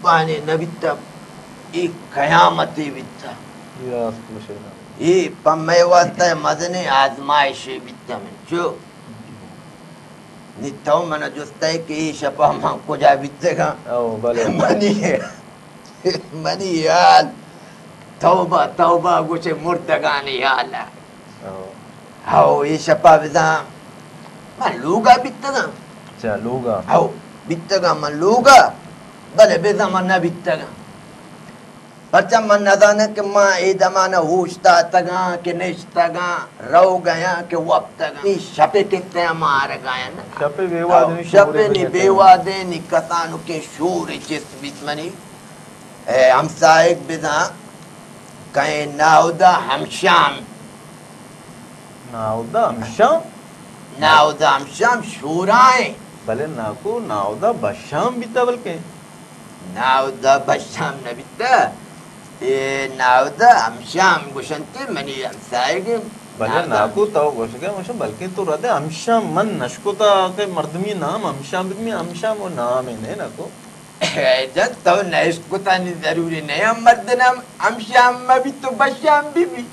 پانے نہ بیتہ، اے قیامتے بیتہ۔ اے راست گوشے نا۔ اے پہ مئے واسطہ مزنیں آزمائشے بیتہ من۔ چو؟ نی تو منا جستئے کہ اے شپا من کجا بیتگاں؟ او، بلے۔ منی، منی حیال، توبہ، توبہ گوشے مردگانی حال۔ او۔ ہو، اے شپا بزاں من لوگا بیتگاں۔ اچھا، لوگا۔ ہو، بیتگاں من لوگا، بلے بزاں من نہ بیتگاں۔ پرچا من نزاناں کہ من اے دمانا ہوش داتگاں کہ نشتگاں، روگیاں کہ وپتگاں۔ اے شپے کتیاں مارگایاں نا۔ شپے بے وادیں ہو، شور شپے نی بے وادیں نی کسانکیں شور چست بیت منی۔ اے ہمساہگ بزاں کئے ناودا ہمشام۔ ناودا ہمشام؟ ناودا ہمشام شورائیں۔ بلے ناکو، ناودا بشام بیتا بلکیں۔ ناودا بشام نہ بیتا۔ اے ناودا ہمشام گوشنتے منی ہمساہگیں۔ بلے ناودا ناکو، تو گوشگے ہمشام، بلکیں تو ردے ہمشام من نشکتا کہ مردمی نام ہمشام ببی، ہمشام و نامے نہ ناکو۔ اے جان، تو نہ اشکتانی ضروری نہ ایں، ہم مرد نام ہمشام مہ بی تو بشام بی بی۔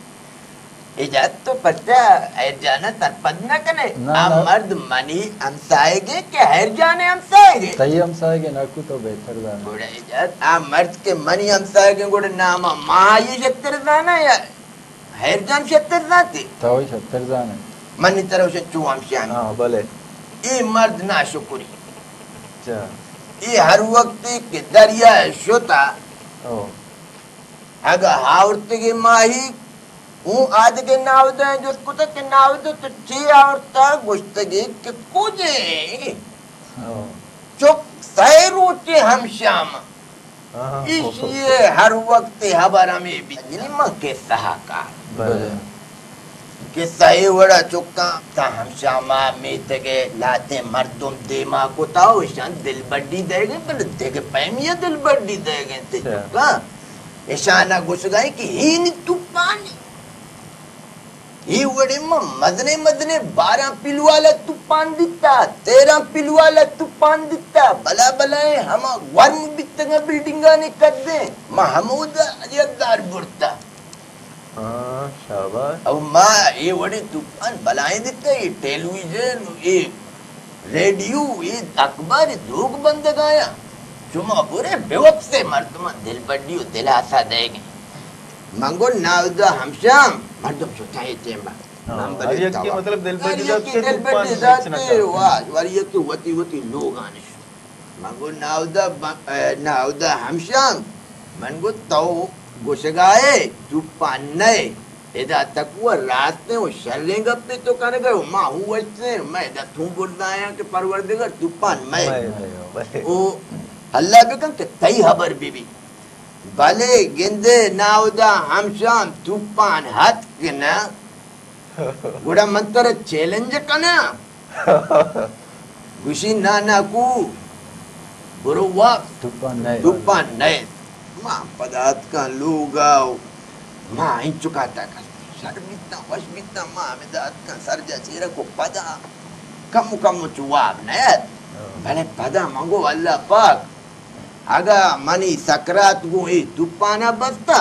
اے جان تو پرچا حیر جانا سرپد نہ کنے؟ نہ، آ نہ۔ مرد منی ہمساہگے کہ حیر جانے ہمساہگے؟ تئی ہمساہگے ناکو تو بہتر زانے۔ گڑا اے جان، آ مرد کہ منی ہمساہگے گڑا ناما ما آئی شتر زانا یا حیر جان شتر زانتے؟ تو ہی شتر زانے۔ منی طرف سے چو ہمشام۔ ہاں، بلے۔ اے مرد ناشکری۔ اچھا۔ اے ہر وقت کہ دریا شتا، او۔ اگا آورتگے ماہی، اوں آدگے ناودہ جست کتا کہ ناودہ تو چے آورتا؟ گوشتگے کہ کجے؟ او۔ چک سئے روچے ہمشام۔ ہاں، ہاں۔ ایشی ء ہر وقت ہبر ہمے بیت، یعنی من قصہ کار۔ بلے۔ قصہ اے وڑا چکاں، تا ہمشاما میتگ ء لہتیں مردم دیما کتا و اشان دلبڈی دئیگیں، بلے دگہ پیمی ء دلبڈی دئیگیں تے اچھا۔ چکاں۔ اشانا گوشگائیں کہ ہینی توپانی۔ اے وڑیں ما مزنیں مزنیں باراں پیلوالا توپان دیتا، تیراں پیلوالا توپان دیتا، بلا بلائیں ہما گورم بیتگاں بلڈنگانی کدیں، ما ہمودا یلدار برتا۔ ہاں، شاباش۔ او ما اے وڑیں توپان بلائیں دیتا، اے ٹیلی ویژن، اے ریڈیو، اے اخبار، اے دروگ بندگ آیاں۔ شما برے بہ وپسے، مردماں دلبڈی و دلاسا دئیگیں۔ من گو ناودا ہمشام، مردم شتاں اے ٹیمبا۔ ہاں، من ہر بلے یکے توا۔ مطلب دلبڈی ہر دات یکے سے دلبڈی توپان دات ہچ نہ سے کرتا۔ واہ، ہر یکے وتی وتی لوگاں نشت۔ من گو ناودا ب-، اے، ناودا ہمشام، من گو تو گوشگائے توپان نئے۔ ادا تک و راستیں و شریں گپے تو کنگئے و ما ہوں وشتیں، من ادا توں بردایاں کہ پروردگار توپان مئے۔ مئے، مئے، مئے۔ او اللہ بکن کہ تئی ہبر بہ بی۔ بلے گندے ناودا ہمشان توپان ہتک نہ، گڑا من ترا چیلنج کناں۔ گوشی، نا نا کو، برو واپس۔ توپان نئے۔ توپان نئے۔ ما پدا اتکاں لوگا و ما انچکا تک شر بیتاں، وش بیتاں، ما ہمدا اتکاں سرجا چیرا کو پدا کمو کمو چو واب نیت۔ ہاں۔ بلے پدا من گو اللہ پاک، اگا منی سکرات گوں اے توپانا بستا،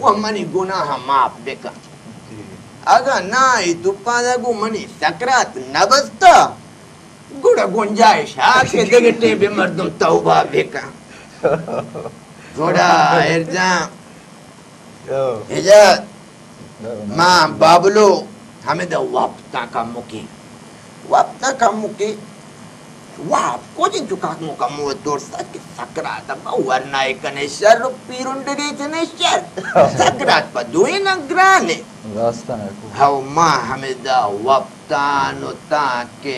و منی گناہ معاف بکن۔ جی۔ اگا نا اے توپانا گوں منی سکرات نبستا، گڑا گنجائش ہا کہ دگہ ٹیمے مردم توبہ بکن۔ گڑا ارجان او۔ اجازت۔ ما بابلو ہمدا وپتاں کمکے۔ وپتاں کمکے۔ وپ کجیں چکاک مو کمو درسا کہ سکرات با ورنائے کنے شر و پیرنڈگے کنے شر۔ سکرات پہ دوئیناں گرانے۔ راستاں ہے کو۔ ہو ما ہمدا وپتاں و تاں کہ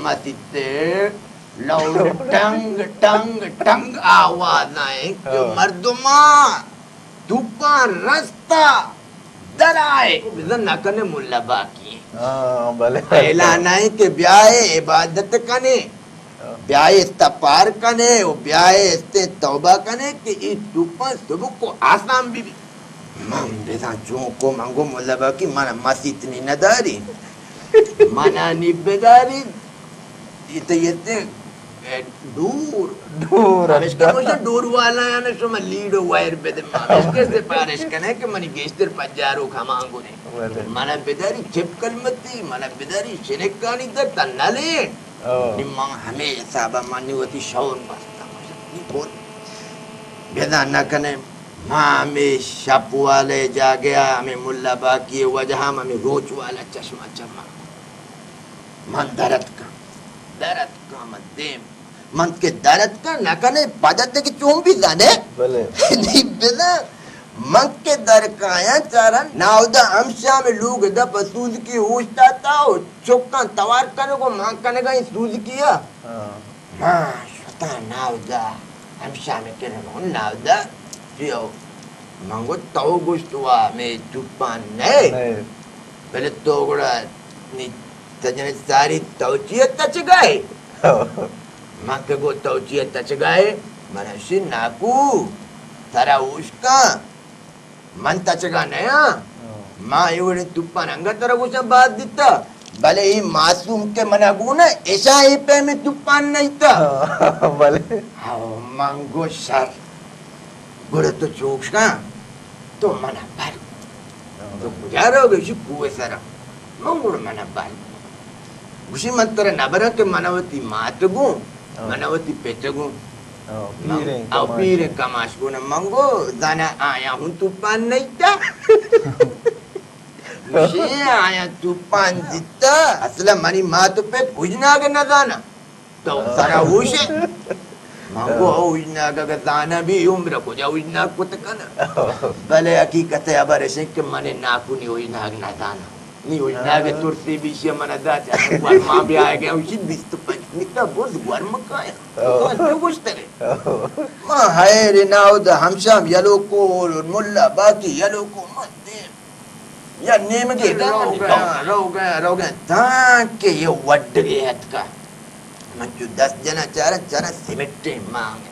مسیتے لوڑ ٹنگ ٹنگ ٹنگ آواز آئیں کہ ہاں۔ مردماں توپان رستا درائے۔ بزن نہ کنے ملا باقی ہیں۔ ہاں، بلے۔ اعلان آئیں کہ بیائے عبادت کنے، ہاں۔ بیائے استغفار کنے و بیائے استیں توبہ کنے کہ اے توپان سبک و آسان بی بی۔ من بزاں چون کو، من گو ملا باقی من مسیت نی نداری۔ منا نی بداری۔ اے تئی اتیں اے ڈور۔ ڈور، ہمیشکا اڈا۔ گوشن ڈور والا یعنی شما لیڈ و وائر بدے ما۔ ہمیشکا سفارش کنے کہ منی گیشتر پجارو کمان گنے۔ بلے۔ منا بداری چپ کلمتی، منا بداری شنکانی در تا نلین۔ او۔ نی من ہمے حسابا من نی وتی شور بستا۔ نی بول۔ بدا نہ کنے۔ ما ہمے شپ والے جاگہ، ہمے ملا باقی وجہ، ہم ہمے روچ والا چشمہ چما۔ من درت کن۔ درت کن، من دیم۔ من کہ درت کن، نہ کنے، پدت کہ چون بزانے؟ بلے۔ نی بزان۔ من کہ در کایاں چارن، ناودا ہمشام لوگ دپ سوزکی اوشتاتا و چکاں توار کنگو مان کنگا این سوزکی ء۔ ہاں۔ ما شتاں ناودا، ہمشام کرن ناودا، پیو۔ من گو تو گوشت وا میں توپان نئے۔ نئے۔ بلے تو گڑا نی تجن ساری تو چی تچگائے؟ من کہ گو تو چی تچگائے؟ من اشی ناکو، ترا اوشکاں۔ من تچگا نیاں۔ ہاں۔ ما اے وڑیں توپان انگت ترا گوشاں باز دیتا، بلے اے معصوم کہ منا گون ء، اشاں اے پیمیں توپان نئیتا۔ ہاں، بلے۔ ہاں، من گو شر۔ گڑا تو چوش کن، تو منا بر۔ ہاں۔ تو کجا روگ ء؟ اشی کوہ سرا۔ من گڑا منا بر۔ گوشی، من ترا نہ براں کہ من وتی مات گوں، ہاں۔ من وتی پت گوں۔ ہاں، من، پیریں او کماش۔ پیریں کماش گوں۔ من گو، زانا آیا ہوں توپان نئیتا۔ گوشی، آیا توپان دیتا۔ اصلا منی مات و پت اوجناگ نہ زانا۔ تو سرا ہوش ئے؟ من گو، او اوجناگ اگہ زانا بی عمر کجا اوجناگ کت کنا۔ بلے حقیقت ہبر اشیں کہ من ناکو نی اوجناگ نہ زانا۔ نی اوجناگ ترسی بیشی من دا چا گورما بیا گیا، اوشی بیست و پنچ میتا برد گورم کایا۔ تو گوشتگے۔ ما حیر ناود ہمشام یلو کو، ملا باقی یلو کو، من دیم۔ یا نیمگے رو گیا، رو گیا، رو گیا، تانکہ یہ وڈگے اتکا۔ من چو دست جنا چارا، چارا سیمٹیں مانگ۔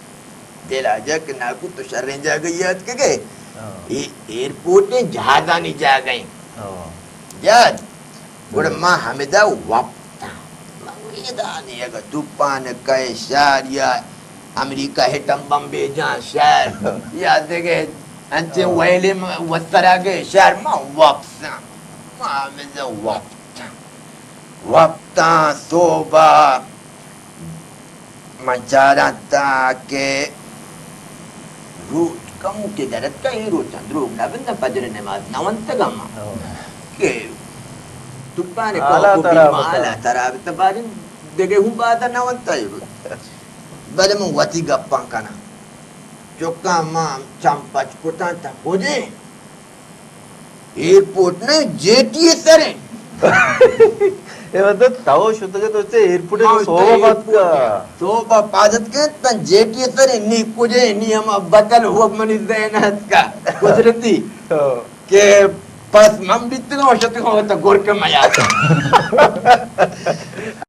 دل آ جا کہ ناکو تو شریں جاگہ یاد کگے۔ ہاں۔ یہ ایئرپورٹ ہیں، جہازانی جاگہ ہیں۔ ہاں۔ جاد۔ گڑا ما ہمدا وپتاں۔ من گو ادا نی اگہ توپان کئے شہر یا امریکہ ہیٹم بمبے جان شہر یا دگہ انچیں ویلے وسرا گئے شہر، ما وپساں۔ ما ہمدا وپتاں۔ وپتاں صوبہ من چاراں تاکہ روچ کمو کہ درت کا، اے روچاں دروگ نہ بنداں، فجر نماز نہ ونتگ اما۔ ہو۔ کہ توپان حالا کاکو خراب بیمال تھا۔ خراب تھا، باریں دگہ ہوں بادا نہ ونتا اے روچ۔ بلے من وتی گپاں کناں۔ چکاں ما چم پچ کتاں تا کجیں؟ ایئرپورٹ نہ، جیٹی ء سر انت۔ اے مطلب تو شتگ تو چے ایئرپورٹ ء؟ ہاں، صوبہ تو پاد ایئرپورٹ کا۔ صوبہ پاد اتکن تن جیٹی ء سر انت، نی کجے نی ہما بتل ہو منی ذہن اتکا۔ قدرتی۔ ہاں۔ کہ پس من بیتگاں و شتگاں و تا گرک میات۔